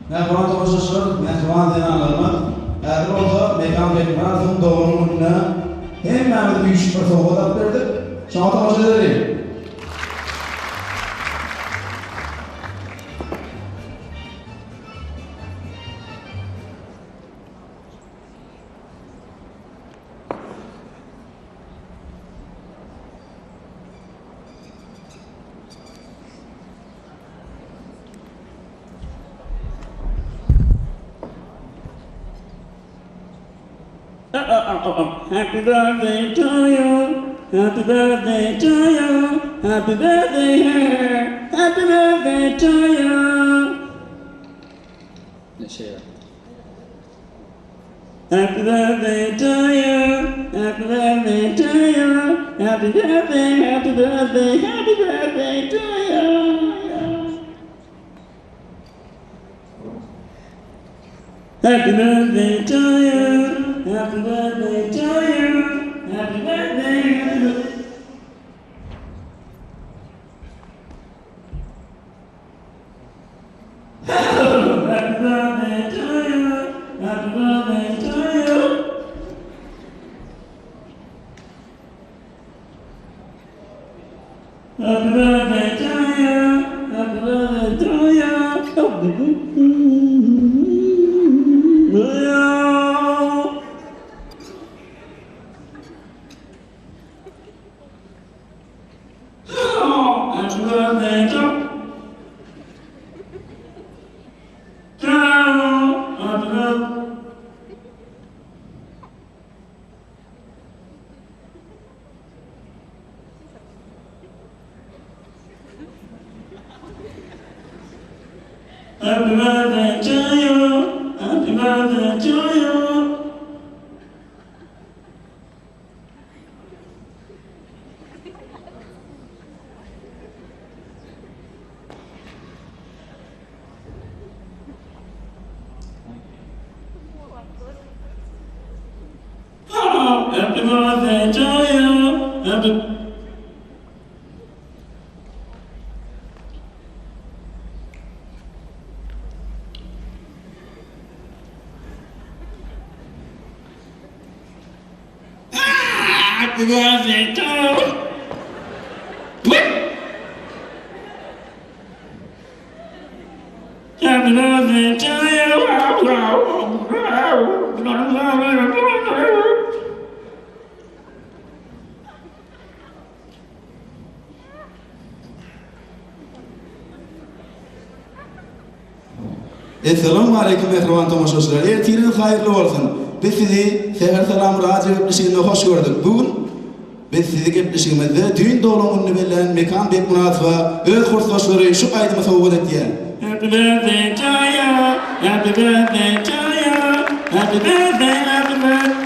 Mähriban tomaşaçylar, mähriban zenanlarymyz, häzir bolsa Mekan Bekmyradowyň doglan gününe hemmämiz üýşüp bir sowgat alyp berdik. Şoňa tomaşa edeliň. Happy birthday to you. Happy birthday to you. Happy birthday, happy birthday to you. Happy birthday to you. Happy birthday to you. Happy birthday, happy birthday, happy birthday to you. Happy birthday to you. Happy birthday to you. Happy birthday, happy birthday. Happy birthday to you. Happy birthday to you. Happy birthday to you. Happy birthday to you. Happy birthday to you. Happy birthday. Happy birthday to you. Happy birthday to you. Happy birthday to you. Happy Happy birthday to you. Happy birthday to you. Essalamu aleýkum mähriban tomaşaçylar. Ertiriňiz haýyrly bolsun. Biz sizi Säher Salam radio gepleşiginde hoş gördük. Bu gün biz sizi gepleşigimizde düýn doglan gününi bellän Mekan Bekmyradowa öz kursdaşlary şu aýdymy sowgat etýär. Happy birthday to you. Happy birthday to you. Happy birthday, happy birthday.